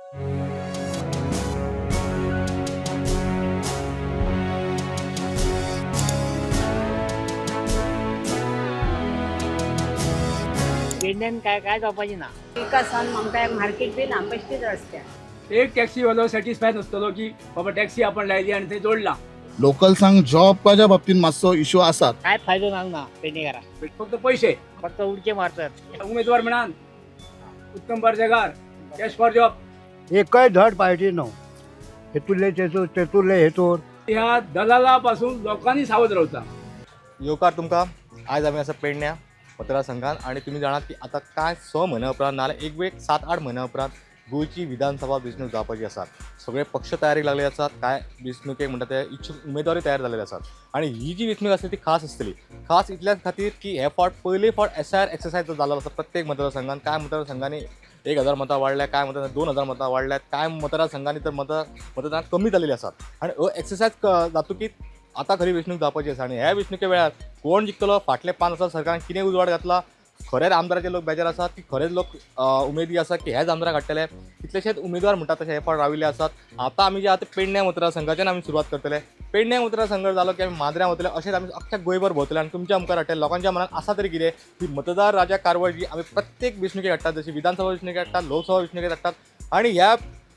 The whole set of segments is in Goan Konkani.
पेडण्यान काय काय जावपाची ना. विकासान आमकां मार्केट बी ना, बेश्टीच रस्त्यार. एक टॅक्सीवालो सॅटिस्फाय नासतलो की बाबा टॅक्सी आपण लायली आनी थंय जोडला. लोकल्सांक जॉबाच्या बाबतींत मातसो इशू आसात. काय फायदो ना ना पेडणेकारांक. फक्त पैसे, फक्त उडके मारतात. उमेदवार म्हणान उत्तम बारजेगार, कॅश फॉर जॉब. एकय धड पार्टी न्हू, हेतुरले तेतूर तेतुरले हेतूर. ह्या दलाला पासून लोकांनी सावध रावता. येवकार तुमकां. आयज आमी आसा पेडण्या मतदारसंघात आनी तुमी जाणात की आतां कांय 6 म्हयन्या उपरांत नाजाल्यार एक वेळ 7-8 म्हयन्या उपरांत गोंयची विधानसभा वेंचणूक जावपाची आसा. सगळे पक्ष तयारीक लागले आसात, कांय वेंचणुकेक म्हणटा ते इच्छूक उमेदवारूय तयार जाल्ले आसात आनी ही जी वेंचणूक आसली ती खास आसतली. खास इतल्याच खातीर की हे फावट पयले फावट SIR exercise जाल्लो आसा प्रत्येक मतदारसंघात. कांय मतदारसंघांनी 1000 मतां वाडल्या, कांय मतदार 2000 मतां वाडल्यात, कांय मतदारसंघांनी तर मतदान कमी जाल्लेली आसात. आनी हो एक्सरसायज जातकीच आतां खरी वेंचणूक जावपाची आसा आनी ह्या वेंचणुके वेळार कोण जिखतलो, फाटले 5 वर्सां सरकारान कितें उजवाड घातला, खरेंच आमदाराचे लोक बेजार आसात की खरेंच लोक उमेदी आसा की हेच आमदाराक हाडटले. कितलेशेच उमेदवार म्हणटा तशे हे फावट राविल्ले आसात. आतां आमी जे आतां पेडण्या मतदारसंघाच्यान आमी सुरवात करतले. पेडण्या मतदारसंघ जालो की आमी मांद्र्यां वतले, अशेंच आमी अख्ख्या गोंयभर भोंवतले आनी तुमच्या मुखार हाडटले. लोकांच्या मनात आसा तरी कितें की मतदार राजा कारवाय जी आमी प्रत्येक वेंचणुकेक हाडटात, जशी विधानसभा वेंचणुकेक हाडटात, लोकसभा वेंचणुकेक हाडटात. आनी ह्या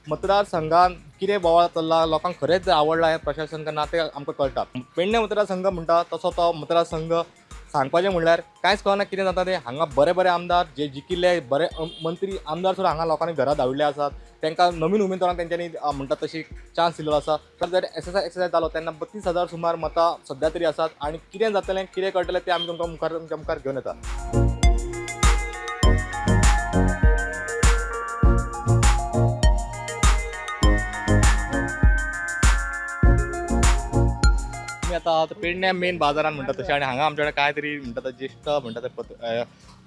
मतदारसंघान कितें बोवाळ चल्ला, लोकांक खरेंच आवडलां हें प्रशासन का ना तें आमकां कळटा. पेडणे मतदारसंघ म्हणटा तसो तो मतदारसंघ सांगपाचें म्हणल्यार कांयच कळना कितें जाता तें. हांगा बरे बरे आमदार जे जिखिल्ले, बरे मंत्री आमदार सुद्दां हांगा लोकांनी घरा धाडिल्ले आसात. तांकां नवीन उमेदवारांक तेंच्यांनी म्हणटा तशी चान्स दिल्लो आसा. तर जर एक्सरसायज जालो तेन्ना 32,000 सुमार मतां सद्या तरी आसात आनी कितें जातलें कितें कळटलें तें आमी तुमकां मुखार तुमच्या मुखार घेवन येता. आमी आतां पेडण्या मेन बाजारान म्हणटा तशें आनी हांगा आमच्या कडेन कांय तरी म्हणटा ते ज्येश्ठ म्हणटा ते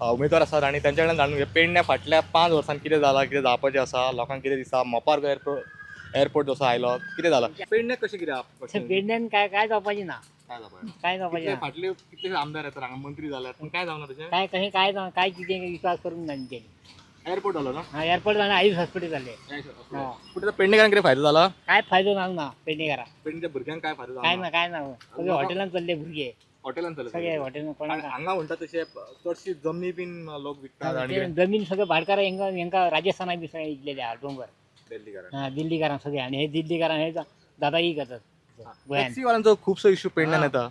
उमेदवार आसात आनी तेंच्या कडेन जाणून घेवया पेडण्या फाटल्या 5 वर्सांत कितें जालां, कितें जावपाचें आसा, लोकांक कितें दिसता, मोपार एअरपोर्ट जसो आयलो कितें जालां पेडण्या कशें कितें. पेडण्यान काय काय जावपाची ना, काय जावपाची ना. फाटले कितले आमदार येतात हांगा, मंत्री जाल्यात, पूण काय जावना तशें. काय कशें काय जावं, काय कितें विश्वास करूंक ना तेंच्यांनी. एअरपोर्ट जालो ना, हा एअरपोर्ट जालें, आयुष हॉस्पिटल जालें. पूण पेडणेकारांक कितें फायदो जाला? काय फायदो ना ना पेडणेकारांक. पेडण्याच्या भुरग्यांक काय फायदो काय जाला? ना, काय ना. सगळे हॉटेलान चल्ले भुरगे, हॉटेलान चल्ले सगळे हॉटेलान. कोणाक हांगा म्हणटा तशें चडशी जमनी बीन लोक विकतात आनी जमीन सगळे भाडकार हेंका हेंका राजस्थानाक बी सगळे इतलेले आहा डोंगर. दिल्लीकारांक, हा दिल्लीकारांक सगळे. आनी हे दिल्लीकारांक हे दादागिरी करतात गोंयान. टॅक्सीवाल्यांचो खुबसो इश्यू पेडण्यान येता.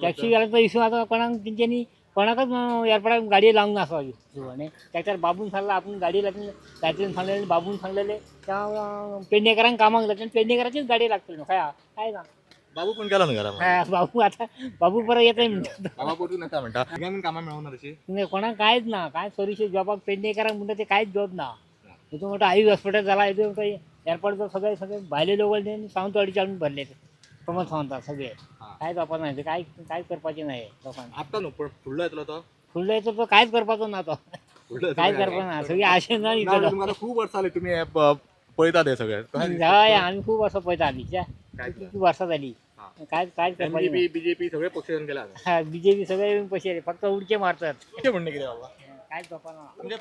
टॅक्सीवाल्यांचो इश्यू आतां कोणाक तेंच्यांनी कोणाकच एअरपोर्टाक गाडी लावंक नासो आनी ट्रॅक्टर बाबून सांगला आपूण गाडी लागली लायतले सांगलेले, बाबून सांगलेले त्या पेडणेकारांक कामाक लागतले, पेडणेकाराचीच गाडी लागतली न्हू. काय काय ना. बाबू पण गेला न्हू घरा? हा, बाबू आता बाबू परत येतय म्हणटा. बाबा परतून येता म्हणटा. भुरग्यांक बीन कामां मेळूंक ना तशी? नाही, कोणाक कांयच ना, काय सर्विसीस जॉबाक पेडणेकारांक म्हणटा ते कांयच जॉब ना. हितून म्हणटा आयुष हॉस्पिटल जाला, हितून म्हणटा एअरपोर्ट सगळे सगळे भायले लोक सावंतवाडीचे हाडून भरले प्रमोद सावंता सगळे. काय जावपाक ना, काय काय करपाचें ना हे लोकांक. आतां न्हू पण फुडलो येतलो तो, फुडलो येतो तो कांयच करपाचो ना तो, फुडलो कांयच करपाचो ना, सगळी आशेन ना दितलो. तुमकां आतां खूब वर्सां जाली तुमी हे पळयतात हे सगळे. हय, आमी खूब वर्सां पळयता आमी, कितली वर्सां जाली काय काय करपाचें. एनडीपी बीजेपी सगळे पक्ष येवन गेले हांगा. बीजेपी सगळे येवन पयशे फक्त उडके मारतात. तुमचें म्हणणें कितें बाबा? कांयच जावपा ना. म्हणजे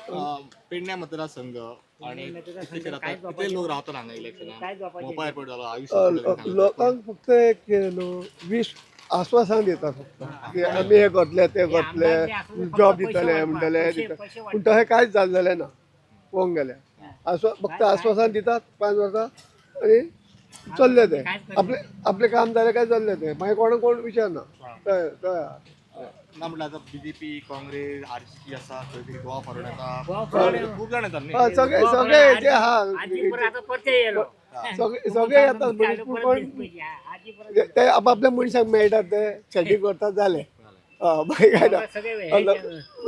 पेडण्या मतदारसंघ आणि मतदारसंघ कितले कितले लोक रावतात हांगा इलेक्शनाक? कांयच जावपाचें. मोपा एअरपोर्ट जालो, आयुष हॉस्पिटल जालो. लोकांक फक्त एक कितें न्हू वीस आश्वासन दिता फक्त की आमी हें करतले तें करतले, जॉब दितले म्हणटले दितले, पूण तशें कांयच जाल्लें ना पळोवंक गेल्यार. फक्त आश्वासन दितात 5 वर्सां आनी चल्ले ते आपले आपलें काम जालें काय चल्ले ते, मागीर कोणाक कोण विचारना. हय हय. ना म्हटलं आता बीजेपी काँग्रेस आरसीपी आसा, खंय तरी गोवा फॉरवर्ड येता, खूब जाण येतात न्ही. सगळे सगळे जे आहा आता परते येयलो सगळे सगळे येतात मनीस, पूण कोण ते आपापल्या मनशाक मेळटात ते सेटींग करतात जालें. मागीर काय ना,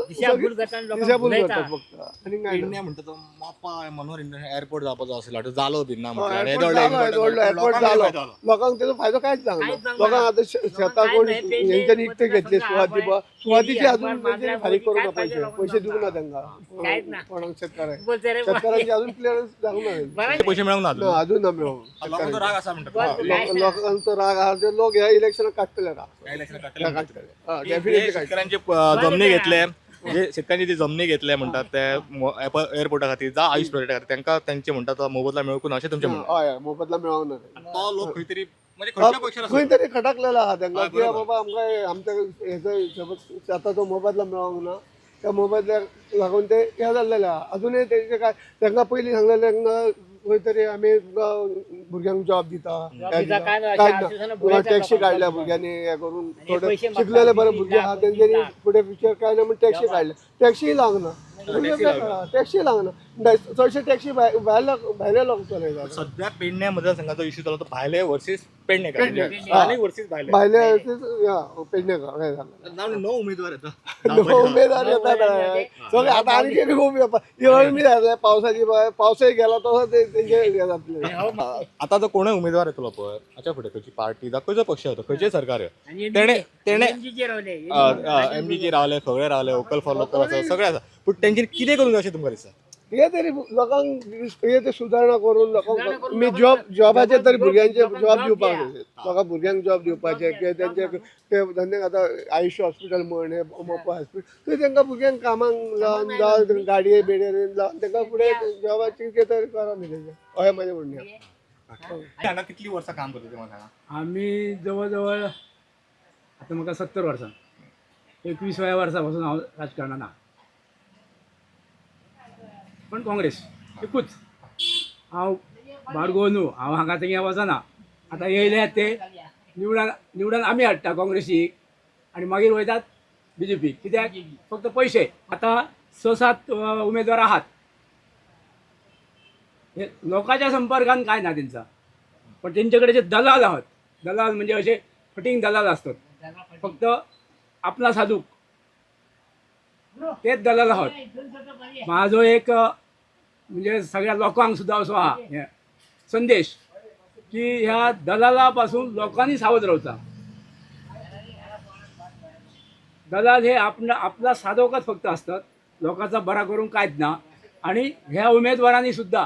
दिशाभूल करतात, दिशाभूल करतात फक्त आनी काय ना. पेडण्या म्हणटा तो मोपा मनोहर इंटरनॅशनल एअरपोर्ट जावपाचो आसलो, आतां जालो बीन ना म्हटल्यार. एअरपोर्ट जालो, व्हडलो एअरपोर्ट जालो, लोकांक तेजो फायदो कांयच जावंक ना. लोकांक आतां शेतां कोण हेंच्यांनी इकते घेतले सुवात दिवपा, सुवातीची अजून तेंच्यांनी फारीक करूंक ना, पयशे पयशे दिवंक ना तांकां कोणाक. शेतकऱ्यांक शेतकऱ्यांची अजून क्लियरन्स जावंक ना, पयशे मेळूंक ना ना अजून ना मेळोंक. लोकांचो राग आसा म्हणटा, लोकांचो राग आहा ते लोक ह्या इलेक्शनाक काडटले राग, काडटले डेफिनेटली. शेतकऱ्यांचे जमनी घेतले, म्हणजे शेतकारांनी जी जमनी घेतल्या म्हणटात ते एअरपोर्टा खातीर जावं आयुष प्रोजेक्टा खातीर तांकां तांचे म्हणटा तो मोबदला मेळूंक ना अशें तुमचें म्हणणें. हय हय, मोबदला मेळोंक ना तेंकां. तो लोक खंय तरी म्हणजे खंयच्या पक्षान आसूं. खंय तरी खटकलेलो आहा तेंकां हय, की बरोबर. बाबा आमकां आमच्या हेजो हिशोब आतां जो मोबदला मेळोंक ना त्या मोबदल्याक लागून ते हे जाल्लेले आहा. अजुनूय तेंचे काय तांकां पयलीं सांगलेलें तांकां खंय तरी आमी तुमकां भुरग्यांक जॉब दिता जॉब काय दिता, दिता. काय ना, काय अशें ना. आश्वासनां पुरयतात टॅक्सी लोकांक. काडल्या भुरग्यांनी हे करून आणि थोडे पयशे मागतात, शिकलेले बरे 20 भुरगे आहा लाख, तेंच्यांनी 25 लाख. फुडें फ्युचर काय ना म्हण टॅक्सी जॉब काडल्या टॅक्सी लागना टॅक्सी लागना. टॅक्सी लागना चडशे टॅक्सी भायले भायले लोक चलयतात. सध्या पेडण्या मतदारसंघाचो इश्यू जालो तो भायले वर्सीस पेडणेकर, पेडणे. स्थानीक वर्सीस भायले. भायले पेडणेकर हे जालें. नाव णव उमेदवार येता. णव उमेदवार येतात सगळे. आतां आनी कितें खूब येवप जातले पावसाची, पावसय गेला तसो ते तेंचे हे जातले. आता जो कोणूय उमेदवार येतलो पळय हाच्या फुडें खंयची पार्टी जावं खंयचो पक्ष येता खंयचें सरकार येवं, आणि तेणे तेणे MG रावले. एमडीचे रावले, सगळे रावले, वोकल फॉर लोकल आसा, सगळे आसा, पूण तेंच्यानी कितें करूंक जाय अशें तुमकां दिसता? हे तरी लोकांक हे ते सुदारणा करून सुदारणा लोकांक करून मी लोकांक जॉब जॉबाचे तरी भुरग्यांचे लोकांक जॉब जॉब दिवपाक दिया. जाय. लोकांक भुरग्यांक जॉब दिवपाचे जॉब किंवा दिया, तेंचे ते धंदे आतां आयुष्य हॉस्पिटल म्हण हे मोपा हॉस्पिटल थंय तेंकां भुरग्यांक कामाक लावन जावं गाडये बिडये लावन तेंकां फुडें जॉबाची कितें तरी करा न्ही तेंचें, अशें म्हाजें म्हणणें आहा. हांगा कितलीं वर्सां काम करता ते म्हाका सांगा. आमी जवळ जवळ आतां म्हाका 70 वर्सां, 21व्या वर्सा पासून हांव राजकारणान आहा. पण काँग्रेस एकूच. हांव बारगो न्हू, हांव हांगा थिंगा वचना. आतां येयले ते निवडून निवडून आमी हाडटा काँग्रेसीक आनी मागीर वयतात बी जे पी. कित्याक? फक्त पयशे. आतां 6-7 उमेदवार आहात, हे लोकांच्या संपर्कान काय ना तेंचा, पण तेंचे कडेन जे दलाल आहात, दलाल म्हणजे असे फटींग दलाल असतात, फक्त आपला साधूक तेच दलाल आहात. माझो एक म्हणजे सगळ्या लोकांक सुद्दां असो आहा हे संदेश की ह्या दलाला पासून लोकांनी सावध रावचा. दलाल हे आपला साधोकच फक्त असतात, लोकांचा बरा करून कांयच ना. आणि ह्या उमेदवारांनी सुद्दां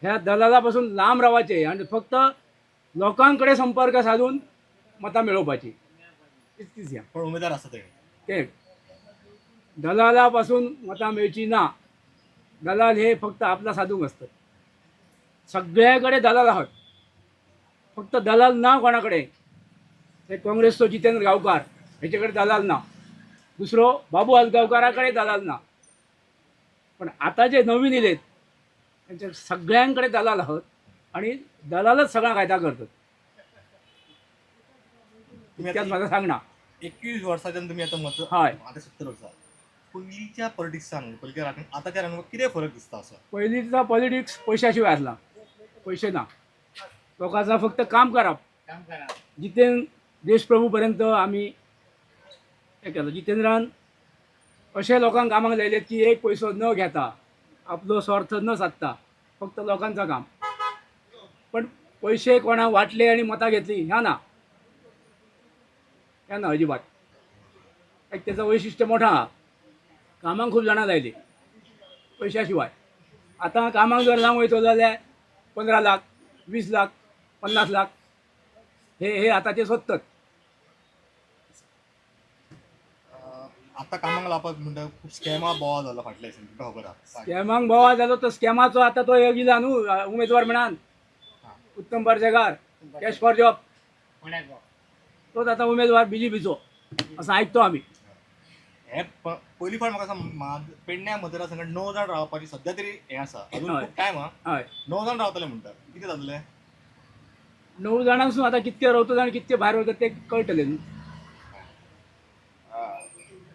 ह्या दलालापासून लांब रावचे आणि फक्त लोकांकडे संपर्क साधून मतां मेळोवपाची इतकीच ह्या. पण उमेदवार आसा ते ते दलालापासून मतां मेळची ना. दलाल हे फक्त आपला साधूंक असतात. सगळ्याकडे दलाल आहात, फक्त दलाल ना कोणाकडे. ते काँग्रेसचो जितेंद्र गांवकार हेच्याकडे दलाल ना, दुसरो बाबू आजगांवकाराकडे दलाल ना, पण आता जे नवीन येयलेत त्यांच्या सगळ्यांकडे दलाल आहात आणि दलालच सगळा कायदा करतात. तुम्ही इतक्यात माझं सांगणं. 21 वर्साच्यान तुमी आतां मत हय. आतां 70 वर्सां पयलींच्या पॉलिटिक्सान पयलींच्या राजकारणान आतांच्या राजकारणान कितें फरक दिसता असो? पहिलीचा पॉलिटिक्स पैशाशिवाय असला, पैसे ना, लोकांचा फक्त काम करप. काम करा. जितेंद्र देशप्रभूपर्यंत आमी हे केलं. जितेंद्रान अशे लोकांक कामाक लायले की एक पयसो न घेता, आपलो स्वार्थ न साधता फक्त लोकांचं काम. पण पैसे कोणाक वाटले आणि मतां घेतली ह्या ना, ह्या ना अजिबात. एक त्याचं वैशिष्ट्य मोठा आहा. कामाक खूब जाणां लायली पयशा शिवाय. आतां कामाक जर लावंक वयतलो जाल्यार 15 लाख, 20 लाख, 50 लाख हे हे आतांचे सोदतात. आतां कामाक लावपाक म्हणटा खूब स्कॅमां बोवाळ जाला फाटल्या दिसांनी, तुमकां खबर आहा. स्कॅमांक बोवाळ जालो तो स्कॅमाचो आतां तो येयला न्हू उमेदवार म्हणान उत्तम पार्सेकार, कॅश फॉर जॉब, कोणाक? तोच आतां उमेदवार बीजेपीचो असं ऐकतो आमी. हे पयली फावट म्हाका सांग, पेडण्या मतदारसंघात 9 जाण रावपाची सध्या तरी हें आसा, अजून हय. खूब टायम आहा. हय. 9 जाण रावतले म्हणटात, कितें जातलें? 9 जाणांसून आतां कितके रावतात आनी कितके भायर वतात ते कळटलें न्हू.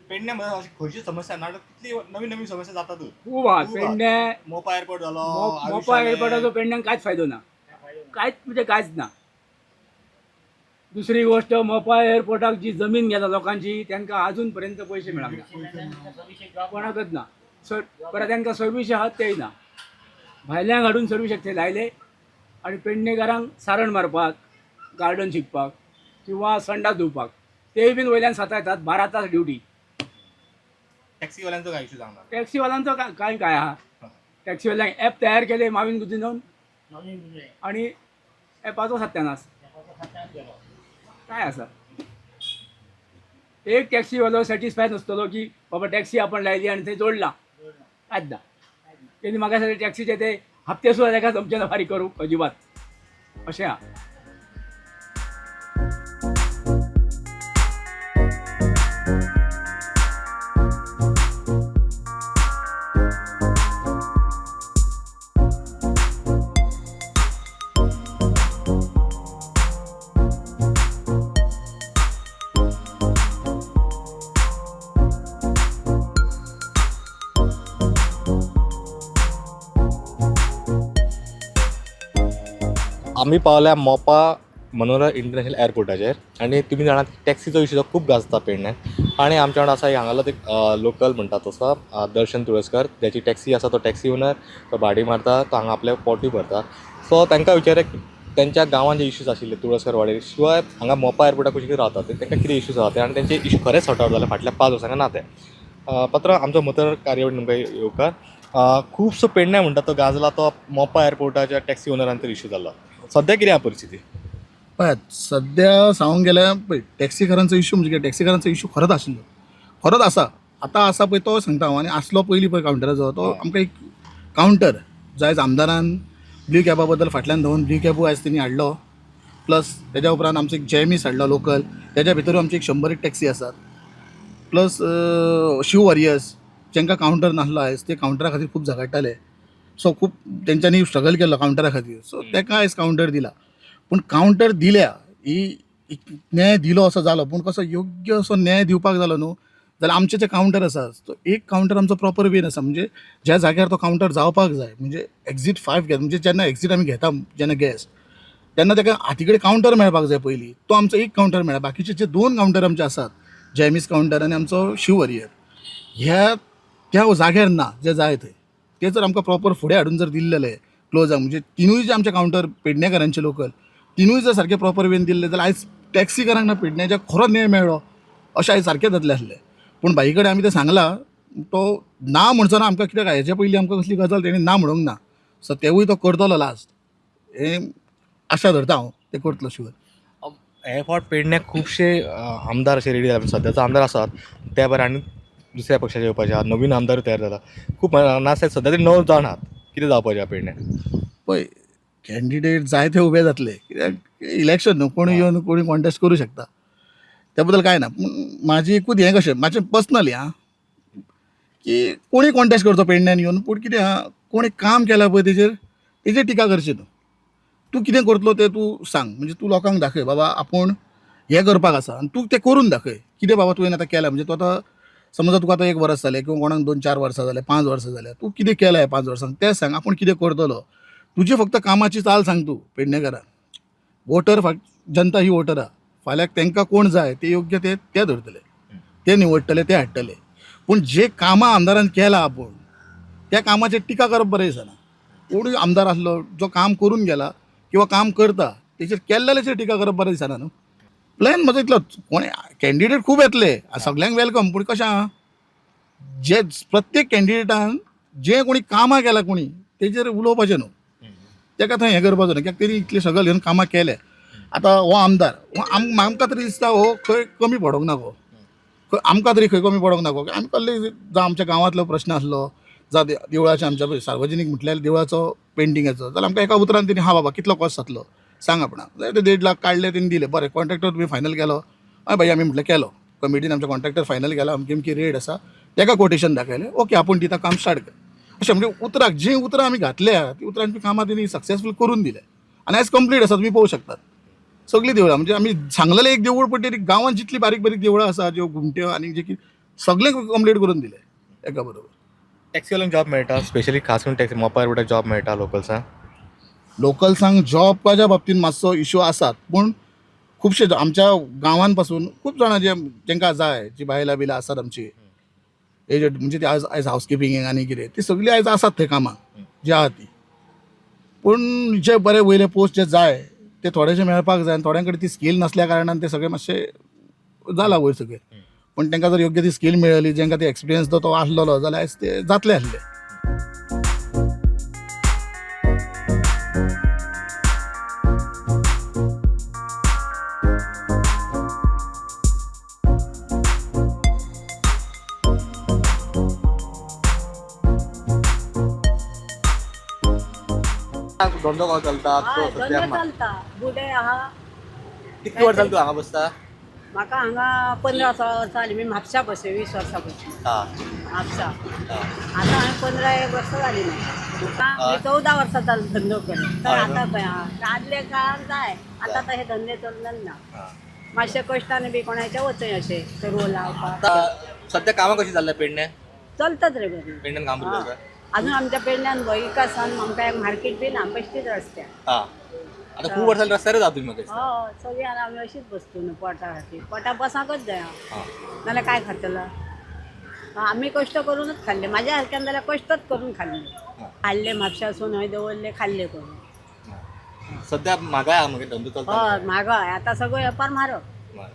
पेडण्या मतदार अशी खंयची समस्या ना, कितली नवीन नवीन समस्या जातातूच. खूब आहा खूब आहा. पेडणे. मोपा एअरपोर्ट जालो, मोपा एअरपोर्टाचो पेडण्याक कांयच फायदो ना, कांयच म्हणजे कांयच ना. दुसरी गोष्ट, मोपा एअरपोर्टाक जी जमीन घेता लोकांची तांकां अजून पर्यंत पयशे मेळना, कोणाकच ना. सर परत तांकां सर्वीस आहात तेय ना, भायल्यांक हाडून सर्वीस थंय लायले आनी पेडणेकारांक सारण मारपाक, गार्डन शिकपाक किंवा संडास धुवपाक तेय बीन वयल्यान सतायतात 12 तास ड्युटी. टॅक्सीवाल्यांचो काय इशू सांगणार? टॅक्सीवाल्यांचो काय काय काय आहा, टॅक्सीवाल्यांक ॲप तयार केले मावीन गुदिनोन आणि ॲपाचो सत्यानाश काय आसा. एक टॅक्सीवालो सॅटिस्फाय नासतलो की बाबा टॅक्सी आपण लायली आनी थंय जोडला, कांयच ना. तेणी म्हाका दिसता टॅक्सीचे ते हप्ते सुद्दां ताका जमचे ना फारीक करूंक अजिबात, अशें आहा. आमी पावल्या मोपा मनोहर इंटरनॅशनल एअरपोर्टाचेर आनी तुमी जाणात टॅक्सीचो इशू खूब गाजता पेडण्यां आनी आमच्या वांगडा आसा हांगालो एक लोकल म्हणटा तसो दर्शन तुळसकर, ज्याची टॅक्सी आसा, तो टॅक्सी ओनर, तो भाडी मारता, तो हांगा आपले पोटूय भरता. सो तांकां विचारया तेंच्या गांवांत जे इश्यूज आशिल्ले तुळसकर वाडीर, शिवाय हांगा मोपा एअरपोर्टा कुशीक रावतात तांकां कितें इश्यूज आसा ते आनी तेंचे इश्यू खरेंच सॉर्ट आवट जाले फाटल्या 5 वर्सां ना ते. पात्र आमचो मतर कार्यावळ तुमकां येवकार. खुबसो पेडण्यां म्हणटा तो गाजला तो मोपा एअरपोर्टाच्या टॅक्सी ओनरांचो इश्यू जाल्लो. सद्या कितें आहा परिस्थिती? पळयात सद्या सांगूंक गेल्यार पळय टॅक्सीकारांचो इशू म्हणजे टॅक्सीकारांचो इशू खरोच आशिल्लो, खरोच आसा, आतां आसा पळय तो सांगता हांव. आनी आसलो पयलीं पळय कावंटराचो तो आमकां एक कावंटर जो आयज आमदारान ब्ल्यू कॅबा बद्दल फाटल्यान धांवून ब्ल्यू कॅबूय आयज तेणी हाडलो, प्लस तेज्या उपरांत आमचो एक जेमीस हाडलो लोकल, तेज्या भितरूय आमची एक 100 एक टॅक्सी आसात, प्लस शिव वॉरियर्स जांकां कावंटर नासलो आयज ते कावंटरा खातीर खूब झगडटाले. सो खूब तेंच्यांनी स्ट्रगल केल्लो कावंटरा खातीर, सो तेका आयज कावंटर दिला. पूण कावंटर दिल्या ही न्याय दिलो असो जालो, पूण कसो योग्य असो न्याय दिवपाक जालो न्हू जाल्यार आमचे जे कावंटर आसा तो एक कावंटर आमचो प्रॉपर वेन आसा, म्हणजे ज्या जाग्यार तो कावंटर जावपाक जाय, म्हणजे एक्झीट 5 घेता, म्हणजे जेन्ना एक्झीट आमी घेता जेन्ना गॅस तेन्ना ताका हाती कडेन कावंटर मेळपाक जाय पयलीं, तो आमचो एक कावंटर मेळ्ळा. बाकीचे जे 2 कावंटर आमचे आसात, जॅमीस कावंटर आनी आमचो शिव वरियर, ह्या त्या जाग्यार ना जे जाय थंय, ते जर आमकां प्रॉपर फुडें हाडून जर दिल्लेले क्लोजाक, म्हणजे तिनूय जे आमचे कावंटर पेडणेकारांचे लोकल तिनूय जर सारके प्रॉपर वेन दिल्ले जाल्यार आयज टॅक्सीकारांक ना पेडण्याच्या खरो न्याय मेळ्ळो अशें आयज सारकें जातलें आसलें. पूण भाई कडेन आमी तें सांगलां, तो ना म्हणचो ना आमकां, कित्याक हेजे पयलीं आमकां कसली गजाल तेणी ना म्हणूंक ना, सो तेवूय तो करतलो लास्ट, हें आशा धरता हांव ते करतलो शुअर. हे फावट पेडण्याक खुबशे आमदार अशे रेडी जाले, सद्याचो आमदार आसात त्या भायर आनी दुसऱ्या पक्षाचे येवपाचे आहात, नवीन आमदार तयार जाला खूब ना, सद्या तरी 9 जाण आहात, कितें जावपाचें आहा पेडण्याक? पळय कॅन्डिडेट जायते उबे जातले, कित्याक इलेक्शन न्हू, कोणी येवन कोणी कॉन्टेस्ट करूं शकता, त्या बद्दल कांय ना. पूण म्हाजी एकूच हें कशें म्हाजें पर्सनली आं की कोणी कॉन्टेस्ट करचो पेडण्यान येवन, पूण कितें आहा कोणी काम केलां पळय तेजेर तेजेर टिका करची न्हू. तूं कितें करतलो तें तूं सांग, म्हणजे तूं लोकांक दाखय बाबा आपूण हें करपाक आसा आनी तूं तें करून दाखय कितें बाबा तुवें आतां केलां. म्हणजे तूं आतां समज तुका आतां 1 वर्स जालें किंवा कोणाक 2-4 वर्सां जालें, 5 वर्सां जालें, तूं कितें केलां ह्या 5 वर्सांक तें सांग, आपूण कितें करतलो, तुजी फक्त कामाची चाल सांग तूं पेडणेकारांक. वोटर जनता ही वोटर आहा, फाल्यां तांकां कोण जाय ते योग्य ते ते धरतले, ते निवडटले, ते हाडटले. पूण जे कामां आमदारान केलां आपूण त्या कामाचेर टिका करप बरें दिसना. कोणूय आमदार आसलो जो काम करून गेला किंवा काम करता तेचेर केल्ल्याचेर टिका करप बरें दिसना न्हू. प्लॅन म्हजो इतलोच, कोण कॅन्डिडेट खूब येतले सगल्यांक welcome, पूण कशें आहा जे प्रत्येक कॅन्डिडेटान जे कोणी कामां केलां कोणी तेजेर उलोवपाचें न्हू, तेका थंय हें करपाचो न्हू, कित्याक तेणी इतलें सगळें घेवन कामां केलें. आतां हो आमदार हो आमकां तरी दिसता हो खंय कमी पडोंक ना, हो खंय आमकां तरी खंय कमी पडोंक ना. आमी कसले जावं आमच्या गांवांतलो प्रश्न आसलो, जावं देवळाचे आमच्या सार्वजनीक म्हटल्यार देवळाचो पेंटिंगाचो, जाल्यार आमकां एका उतरान तेणी हा बाबा कितलो कॉस्ट जातलो सांग आपणाक, जाल्यार ते 1.5 लाख काडले तेणी दिले. बरें कॉन्ट्रॅक्टर तुमी फायनल केलो, हय भाई आमी म्हटलें केलो, कमिटीन आमच्या कॉन्ट्रॅक्टर फायनल केला, अमकी अमकी रेट आसा, तेका कोटेशन दाखयलें, ओके आपूण दिता काम स्टार्ट कर. अशें म्हणजे उतराक जीं उतरां आमी घातल्या ती उतरां आमची कामां तेणी सक्सेसफूल करून दिले आनी आयज कंप्लीट आसा, तुमी पळोवंक शकतात सगळीं देवळां. म्हणजे आमी सांगलेलें एक देवूळ, पण ते गांवांत जितली बारीक बारीक देवळां आसा ज्यो घुमट्यो आनी जे कितें सगळें कंप्लीट करून दिलें एका बरोबर. टॅक्सीवाल्यांक जॉब मेळटा, स्पेशली खास करून टॅक्सी मोपा एअरपोर्टार जॉब मेळटा लोकल्सांक? लोकल्सांक जॉबाच्या बाबतींत मातसो इशू आसात, पूण खुबशे आमच्या गांवान पासून खूब जाणां जे तांकां जाय जी बायलां बिलां आसात आमची एजड, म्हणजे ती आयज आयज हावसकिपींग आनी कितें ती सगळीं आयज आसात थंय कामाक जे आहा ती. पूण जे बरे वयले पोस्ट जे जाय ते थोडेशे मेळपाक जाय आनी थोड्यां कडेन ती स्कील नासल्या कारणान ते सगळे मातशे जाला वयर सगळे. पूण तांकां जर योग्य ती स्कील मेळ्ळी, जांकां ती एक्सपिरियन्स तो आसलेलो जाल्यार आयज ते जातले आसले. धंदो कसो चलता तो हय सद्या धंदो चलता बुडे आहा. कितली वर्सां तूं हांगा बसता? म्हाका हांगा 15 16 वर्सां जालीं. मी म्हापशा बसय 20 वर्सां पसून हा म्हापसा. हा आता हांवें 15 एक वर्सां जालीं ना. मी 14 वर्सां चालू धंदो कर तर हय. आतां खंय आहा आदल्या काळान जाय आतां तशे धंदे चलना ना. हा. मातशे कश्टान बी कोणाचे वचय अशें चरवो लावपाक. आता सध्या कामां कशी चालल्या पेडण्या? चलतात रे बरी. पेडण्यान काम हा. बरें चलता? अजून आमच्या पेडण्यान विकासान आमकां एक मार्केट बी ना बेश्टीच रस्त्यार. हा आता खूप वर्सां रस्त्यारच आहा तुमी म्हाका दिसता. हो सगळीं आनी आमी अशीच बसतो न्हू पोटा खातीर पोटा बसाकच जाय. हा. नाल्यार काय खातलो? आमी कश्ट करूनच खाल्ले. माझ्या सारक्यान जाल्यार कश्टच करून खाल्ले. हाडले म्हापशासून हय दवरले खाल्ले करून. सध्या म्हागाय आहा मगे धंदो चलता? हय म्हारग आतां सगळो वेपार म्हारग. म्हारग.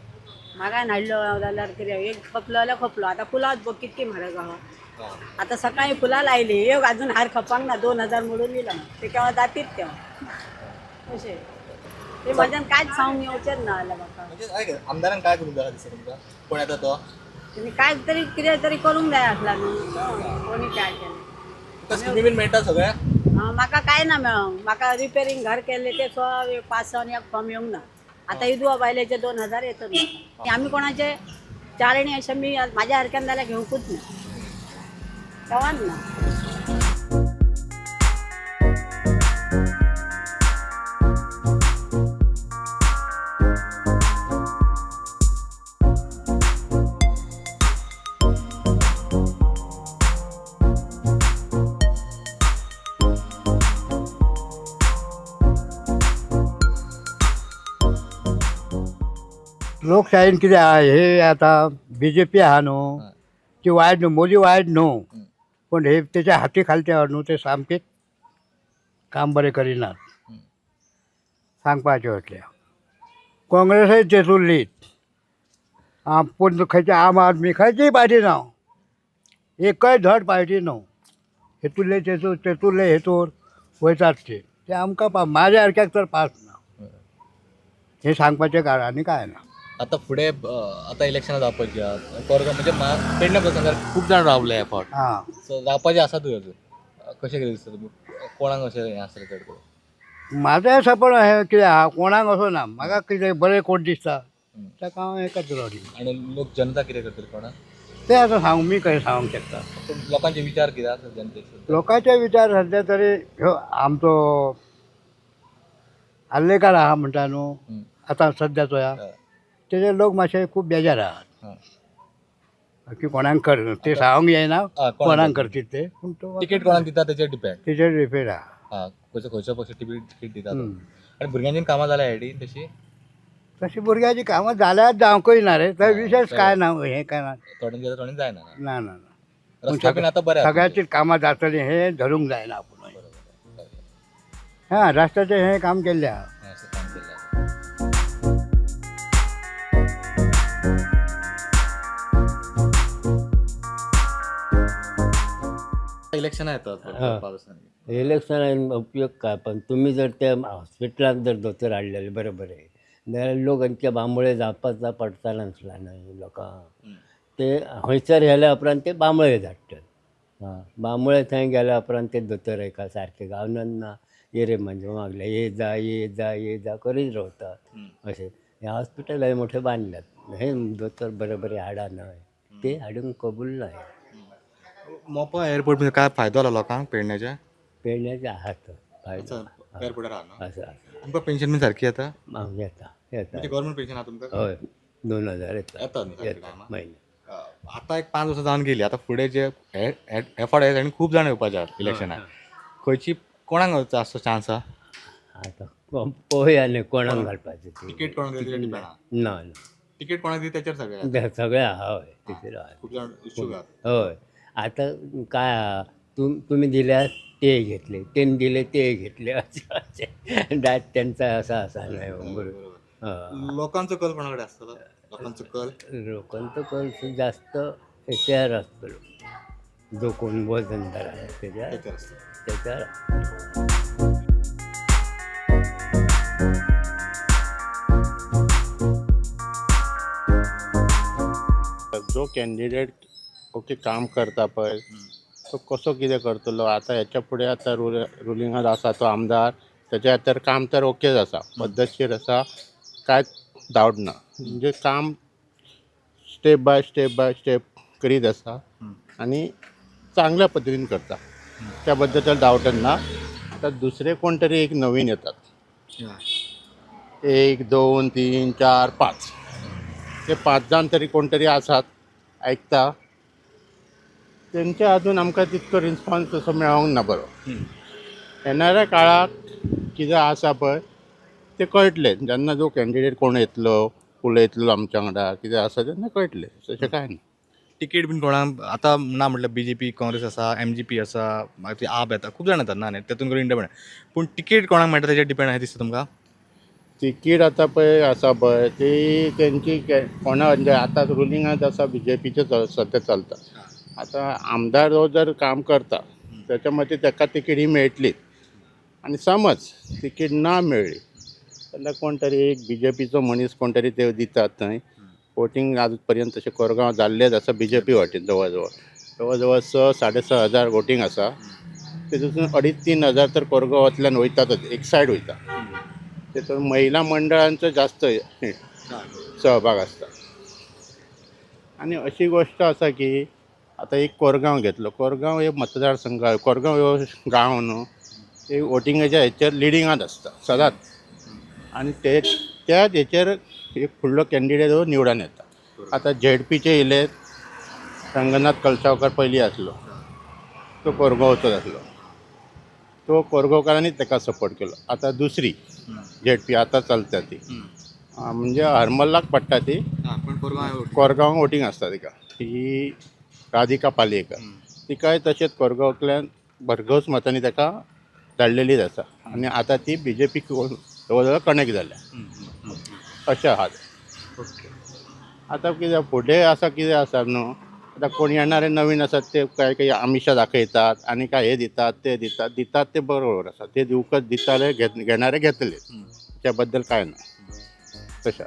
म्हारगाय हाडलो जाल्यार कितें एक खपलो जाल्यार खपलो. आतां फुलांच बघ कितकी म्हारग आहा. हा. आतां सकाळी फुलां लायली एक अजून हार खपांक ना 2000 मोडून दिला ते केव्हा जातीत तेव्हा अशें ते म्हज्यान कांयच सांगूंक येवचेंच ना जाल्यार म्हाका. म्हणजे काय आमदारान काय करूंक जाय दिसता तुमकां? कोण येता तो? तेणी काय तरी कितें तरी करूंक जाय आसला न्हू. कोणी काय केलें. तुका स्किमी बीन मेळटा सगळ्या? म्हाका काय ना मेळोंक. म्हाका रिपेरींग घर केल्लें ते 100 500 आनी एक फॉर्म येवंक ना. आतां विधवा बायलेचे 2000 येतात म्हाका. आमी कोणाचे चारणी अशें मी म्हाज्या सारक्यान जाल्यार घेवंकूच ना केव्हाच ना. लोकशाहीन कितें आहा हे आतां बी जे पी आहा न्हू ती वायट न्हू, मोदी वायट न्हू, पूण हे तेच्या हाती खालते आहा न्हू ते सामकेच काम बरें करिनात सांगपाचें म्हटल्यार. काँग्रेसय तेतुरलीच पूण खंयचे आम आदमी खंयचीय पार्टी जावं एकय धड पार्टी न्हू हेतुरले तेतूर तेतुरले हेतूर वयतात ते ते आमकां म्हाज्या सारक्याक तर पास ना हें सांगपाचें कारण आनी कांय ना. आता फुडें आतां इलेक्शनां जावपाची आहा कोरगांव म्हणजे पेडणे प्रसंगार खूब जाण रावले ह्या फावट. आं सो जावपाचें आसा तुवें अजून कशें कितें दिसता तुमकां कोणाक अशें हें आसतलें चड करून? म्हाजें अशें पण हें कितें आहा कोणाक असो ना म्हाका कितें बरें कोण दिसता ताका हांव हें करतलो. आनी लोक जनता कितें करतली कोणाक? तें आतां सांगू मी कशें सांगूंक शकता? पूण लोकांचे विचार कितें आसा जनतेचे? लोकांचे विचार सद्या तरी ह्यो आमचो आर्लेकार आहा म्हणटा न्हू आतां सद्याचो ह्या तेजे लोक मातशे खूब बेजार आहात. बाकी कोणाक कर ते सांगूंक जायना कोणाक करतीत ते पूण तो तिकीट कोणाक दिता तेचेर डिपेंड. तेजेर डिपेंड आहा. हा खंयचो खंयचो पक्ष तिकीट दिता तो. आनी भुरग्यांची कामां जाल्या आयडी तशी? तशी भुरग्याची कामां जाल्यार जावंकूय ना रे थंय विशेश काय ना हें काय ना. थोड्यांनी जाता थोड्यांनी जायना. ना ना ना. रस्ते बीन आतां बरे आसा. सगळ्याचीच कामां जातलीं हें धरूंक जायना आपूण. हां रस्त्याचें हें काम केल्लें आहा. अशें काम केल्लें आसा. इलेक्शनां येतात पावसांनी. इलेक्शनान उपयोग काय पण तुम्ही जर त्या हॉस्पिटलान जर दोतोर हाडलेले बरोबर आहे जाल्यार लोक आमच्या बांबोळे जावपाचा पडता नासला न्हय लोकांक ते हंयसर गेल्या उपरांत ते बांबोळे धाडटात. आं बांबोळे थंय गेल्या उपरांत ते दोतोर एका सारके गावनच ना ये रे म्हणजे मागले ये जा ये जा ये जा करीत रावतात. अशें हें हॉस्पिटल हांवें मोठें बांदल्यात हे दोतोर बरे बरे हाडा न्हय ते हाडूंक कबूल ना. मोपा एअरपोर्ट म्हणजे काय फायदो जाला लोकांक पेडण्याच्या? पेडण्याचे आहा तो फायदो एअरपोर्टार आहा न्हू? आसा आसा. तुमकां पेन्शन बीन सारकी येता? येता येता. म्हणजे गव्हर्मेंट पेन्शन आहा तुमकां? हय 2000 येता. येता न्हू सारकें येता टायमार? म्हयन्याक. आतां एक 5 वर्सां जावन गेली आतां फुडें जे हे फावट आनी खूब जाण येवपाचे आहात इलेक्शनाक खंयची कोणाक जास्त चान्स आहा? आतां पळोवया न्ही कोणाक घालपाचें तें. तिकेट कोणाक दिता तेचेर डिपेंड आहा. ना ना तिकेट कोणाक दिता तेचेर सगळें. तें सगळें आहा हय तेचेर आहा. खूब जाण इच्छूक आहात. हय आतां काय आहा तुमी दिल्यार ते घेतले तेणी दिले ते घेतले अशें अशें डायरेक्ट तेंचा असो आसा न्हय बरोबर. हय लोकांचो कल कोणा कडेन आसतलो? लोकांचो कल लोकांचो कल जास्त हेच्यार आसतलो जो कोण वजनदार आहा तेज्यार तेचेर आसतलो. तेच्यार. जो कॅन्डिडेट ओके काम करता पळय तो कसो कितें करतलो आतां हेच्या फुडें आतां रुलिंगांत आसा तो आमदार तेच्या तर काम तर ओकेच आसा, पद्दतशीर आसा, कांयच डावट ना. म्हणजे काम step by step by step करीत आसा आनी चांगल्या पद्दतीन करता, त्या बद्दल तर डावटच ना. आतां दुसरे कोण तरी एक नवीन येतात, 1 2 3 4 5, ते 5 जाण तरी कोण तरी आसात आयकता, तेंचे अजून आमकां तितको रिस्पॉन्स तसो मेळोंक ना बरो. येणाऱ्या काळाक कितें आसा पळय तें कळटलें, जेन्ना जो कॅन्डिडेट कोण येतलो उलयतलो आमच्या वांगडा कितें आसा तेन्ना कळटलें, तशें कांय ना. तिकीट बीन कोणाक आतां ना म्हटल्यार बीजेपी काँग्रेस आसा, एमजीपी आसा, मागीर आप येता, खूब जाण येतात ना न्ही, तेतून करून इंडिपेंडंट. पूण तिकीट कोणाक मेळटा तेजेर डिपेंड आसा दिसता तुमकां? तिकीट आतां पळय आसा पळय ती तेंची कोणा म्हणजे आतां रुलिंगांत आसा बीजेपीचें सद्या चलता. आतां आमदार हो जर काम करता तेच्या मतीं तेका तिकीट ही मेळटली, आनी समज तिकीट ना मेळ्ळी जाल्यार कोण तरी एक बीजेपीचो मनीस कोण तरी ते दितात थंय. वोटींग आज पर्यंत तशें कोरगांव जाल्लेंच आसा बीजेपी वाटेन, जवळ जवळ जवळ जवळ 6 6.5 हजार वोटींग आसा, तेतून 2.5-3 हजार तर कोरगांवांतल्यान वयतातच, एक सायड वयता. तेतून महिला मंडळांचो जास्त सहभाग आसता. आनी अशी गोश्ट आसा की आतां एक कोरगांव घेतलो, कोरगांव हे मतदारसंघ, कोरगांव हो गांव न्हू, ते वोटिंगाच्या हेचेर लिडिंगांत आसता सदांच, आनी ते त्याच हेचेर एक फुडलो कॅन्डिडेट हो निवडून येता. आतां झेडपीचे येयले रंगनाथ कलसावकर पयलीं आसलो, तो कोरगांवचोच आसलो, तो कोरगांवकारांनीच ताका सपोर्ट केलो. आतां दुसरी झेडपी आतां चलता ती म्हणजे हरमलाक पडटा ती, कोरगांव वोटींग आसता तिका, ही राधिका पालयेकर, तिकाय तशेंच कोरगांवतल्यान भरघोस मतांनी ताका धाडलेलीच आसा, आनी आतां ती बीजेपी जवळ जवळ कनेक्ट जाल्या अशें आहा. आतां कितें फुडें आसा कितें आसा न्हू, आतां कोण येणारे नवीन आसात ते काय काय आमिशां दाखयतात आनी काय हे दितात ते दितात, दितात ते बरोबर आसा, ते दिवकच दिताले, घेणारे घेतले, त्या बद्दल काय ना तशें.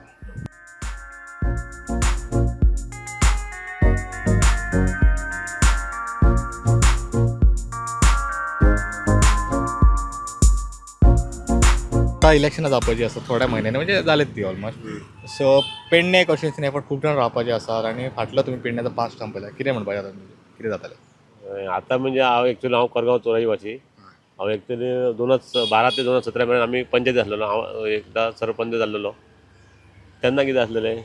आतां इलेक्शनां जावपाची आसा थोड्या म्हयन्यांनी, म्हणजे जालेत ती almost. So Pedne constituency effort खूब जाण रावपाचे आसात आनी फाटलो तुमी पेडण्याचो पास्ट टायम पळयला, कितें म्हणपाचें आतां तुमचें, कितें जातालें? आतां म्हणजे हांव एक्चुअली हांव कोरगांव चोराई वासी, हांव एक्चुअली 2012 ते 2017 मेरेन आमी पंचायत आसलेलो, हांव एकदां सरपंच जाल्लेलो. तेन्ना कितें आसलेलें,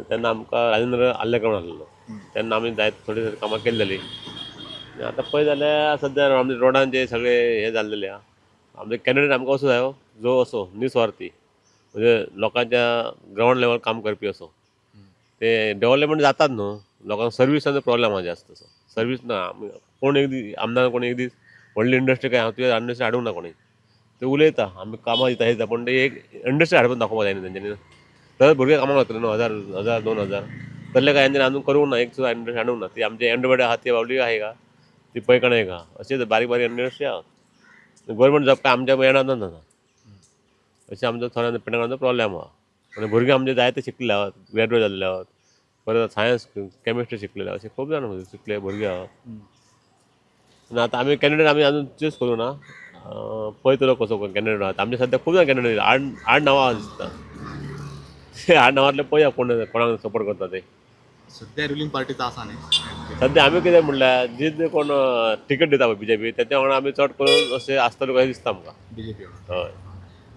तेन्ना आमकां राजेंद्र आर्लेकर म्हणून आसलेलो, तेन्ना आमी जायत थोडी थोडी कामां केल्लेली. आनी आतां पळय जाल्यार सद्या आमच्या रोडांचे सगळे हे जाल्लेले आहा. आमचे कॅन्डिडेट आमकां असो जायो जो असो निस्वार्थी, म्हणजे लोकांच्या ग्रावंड लेवल काम करपी असो. ते डेवलपमेंट जातात न्हू, लोकांक सर्विसाचो प्रॉब्लेम आहा जास्त असो, सर्वीस ना. कोण एक दीस आमदार कोण एक दीस व्हडली इंडस्ट्री काय हांव तुवें इंडस्ट्री हाडूंक ना कोणी, ते उलयता आमी कामां दिता हे दिता, पूण ते एक इंडस्ट्री हाडपाक दाखोवपाक जाय न्हू तेंच्यांनी, तर भुरगे कामाक लागतले न्हू, 1000 1000 2000 तसले काय तेंच्यांनी अजून करूंक ना, एक सुद्दां इंडस्ट्री हाडूंक ना. ती आमचे एंडबडे आहा ती बावली आहा का ती पैकण एक आहा, अशें बारीक बारीक इंडस्ट्री आहा. गव्हर्मेंट जॉब काय आमच्या येणार ना, अशें आमचो थोड्या पेडण्याचो प्रॉब्लेम आहा. आनी भुरगे आमचे जायते शिकले आहात, ग्रॅज्युएट जाल्ले आहात, परत सायन्स केमिस्ट्री शिकलेले आहा, अशे खूब जाण शिकले भुरगे आहात. आनी आतां आमी कॅन्डिडेट आमी अजून चूज करूं ना, पळयतलो कसो कॅन्डिडेट आहा. आमचे सद्या खूब जाण कॅन्डिडेट, 8 नांवां दिसता, 8 नांवांतले पळया कोण कोणाक सपोर्ट करता ते. सद्या रुलिंग पार्टीचो आसा न्ही सद्या आमी कितें म्हणल्यार जी कोण तिकेट दिता पळय बीजेपी तेच्या वांगडा आमी चड करून अशें आसतलो कशें दिसता आमकां बीजेपी. हय,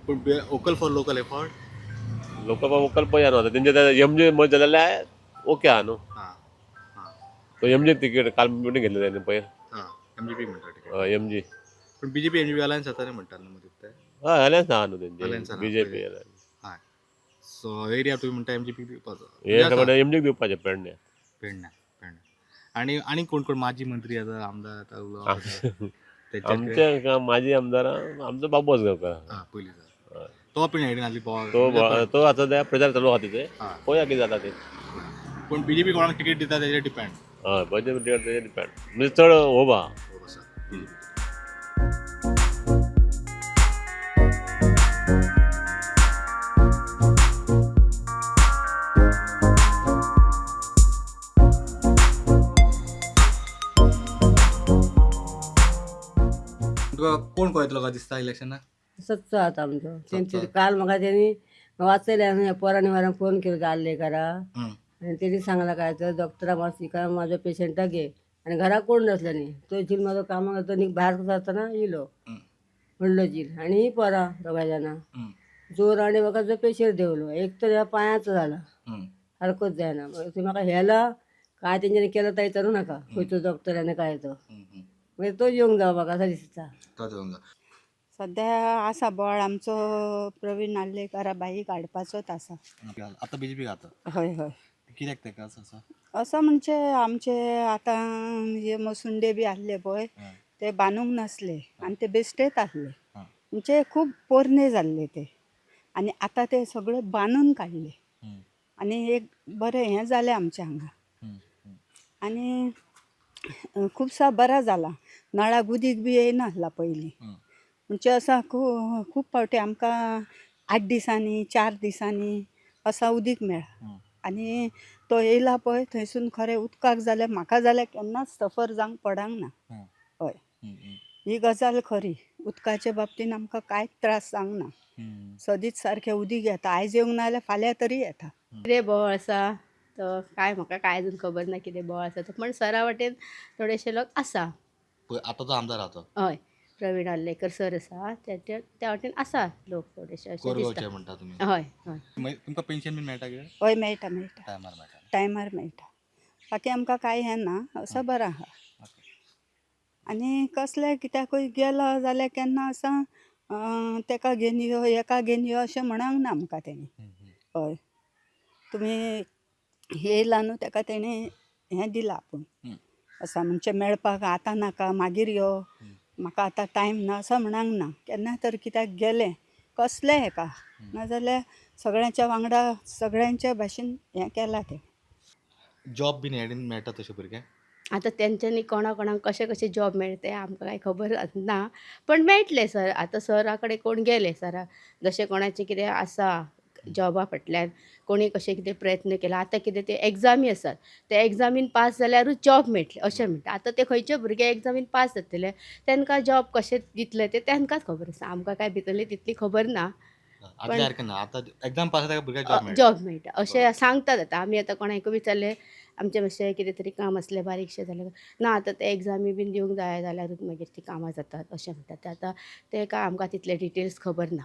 पूण vocal for local effort, local vocal पळया न्हू आतां तेंचे ते एमजी मत जाल्यार ओके आहा न्हू, तो एमजी तिकेट काल मिटींग घेतली तेणी पयर, एमजीपी म्हणटा तिकेट, हय एमजी. पूण बीजेपी एमजीपी अलायन्स जाता न्ही म्हणटात न्हू मदीं ते, हय अलायन्स आहा न्हू तेंचे Alliance आहा, बीजेपी. हय. सो एरिया तुमी म्हणटा एमजीपी दिवपाचो, हे एमजीक दिवपाचें पेडण्यां. पेडण्या पेडण्या. आनी आनी कोण कोण माजी मंत्री आतां आमदार आतां आमचे माजी आमदार आमचो बाबू आजगांवकर आं पयलीं तो पिण हेडीन आसली तो तो आतां त्या प्रचार चालू आहा तेचे, पळोवया कितें जाता ते. पूण बीजेपी कोणाक तिकेट दिता तेजेर डिपेंड. हय बीजेपी तिकेट तेजेर डिपेंड, म्हणजे चड होप आहा. येतलो काय दिसता इलेक्शनाक? सच्चो आता आमचो. तेंचे काल म्हाका तेणी वाचयले न्हू, पोरांनी वारांक फोन केलो आर्लेकारा आनी तेणी सांगला काय तर डॉक्टरा मातशी काय म्हाज्या पेशंटाक घे आनी घरा कोण नासले न्ही. तो झील म्हाजो कामाक तो न्ही भायर जातना येयलो व्हडलो झील आनी ही पोरां दोगां जाणां जोर आनी म्हाका जो पेशंट देंवलो एक तर ह्या पांयाचो जाला सारकोच जायना. मागीर म्हाका व्हेला काय तेंच्यांनी केलं तर विचारू नाका खंयचो डॉक्टर आनी काय तो. मागीर तो येवंक जावो म्हाका अशें दिसता. तो येवंक जाय. सद्या आसा बोवाळ आमचो प्रवीण आर्लेकारा बाईक हाडपाचोच आसा. आतां बीजेपी आता. हय हय. कित्याक तेका असो आसा? असो म्हणजे आमचे आतां हे मसुंडे बी आहले पळय ते बांदूंक नासले आनी ते बेश्टेच आहले, म्हणजे खूब पोरणे जाल्ले ते आनी आतां ते सगळे बांदून काडले आनी एक बरें हें जालें आमचें हांगा आनी खुबसा बरें जालां. नळाक उदीक बी येयनासलां पयलीं, म्हणजे असां खूब फावटी आमकां 8 दिसांनी 4 दिसांनी असां उदीक मेळ्ळा आनी तो येयला पळय थंयसून खरें उदकाक जाल्यार म्हाका जाल्यार केन्नाच सफर जावंक पडोंक ना. हय, ही गजाल खरी. उदकाचे बाबतीन आमकां कांयच त्रास जावंक ना. सदींच सारकें उदीक येता, आयज येवंक ना जाल्यार फाल्यां तरी येता. कितें बोवाळ आसा तो काय म्हाका कांय अजून खबर ना कितें बोवाळ आसा तो, पण सरा वाटेन थोडेशे लोक आसा. पळय आतां तो आमदार आहा तो. हय, प्रवीण आर्लेकर सर आसा त्या वाटेन आसा लोक थोडेशे अशें कोरगांवचे दिसता. म्हणटा तुमी? हय हय. मागीर तुमकां पेन्शन बीन मेळटा कितें? हय मेळटा मेळटा. टायमार मेळटा. टायमार मेळटा. बाकी आमकां कांय हें ना, असो बरें आहा. आनी कसलें कित्याकूय गेलो जाल्यार केन्ना असां तेका घेवन यो हेका घेवन यो अशें म्हणूंक ना आमकां तेणी. हय, तुमी येयला न्हू तेका तेणी हें दिलां आपूण असां म्हणजे मेळपाक आतां नाका मागीर यो म्हाका आतां टायम ना असो म्हणूंक ना. केन्ना तर कित्याक गेलें कसलें हेका नाजाल्यार सगळ्यांच्या वांगडा सगळ्यांच्या भाशेन हें केलां तें. जॉब बीन हेडीन मेळटा तशें भुरग्यांक? आतां तेंच्यांनी कोणा कोणाक कशें कशें जॉब मेळटा तें आमकां कांय खबर ना, पण मेळटलें सर. आतां सरा कडेन कोण गेले सरा जशें कोणाचें कितें आसा जॉबा फाटल्यान कोणी कशें कितें प्रयत्न केला. आतां कितें ते एग्जामी आसात, ते एग्जामीन पास जाल्यारूच जॉब मेळटले अशें म्हणटा. आतां ते खंयचे भुरगे एग्जामीन पास जातले तांकां जॉब कशें दितले ते तांकांच खबर आसा, आमकां कांय भितरली तितली खबर ना. आदल्या सारकें ना आतां एग्जाम पास जाता भुरग्याक जॉब मेळटा. जॉब मेळटा अशें सांगतात. आतां आमी आतां कोणाकूय विचारलें आमचें मातशें कितें तरी काम आसलें बारीकशें जाल्यार ना आतां ते एग्जामी बीन दिवंक जाय जाल्यारूच मागीर तीं कामां जातात अशें म्हणटात. ते आतां ते काय आमकां तितले डिटेल्स खबर ना.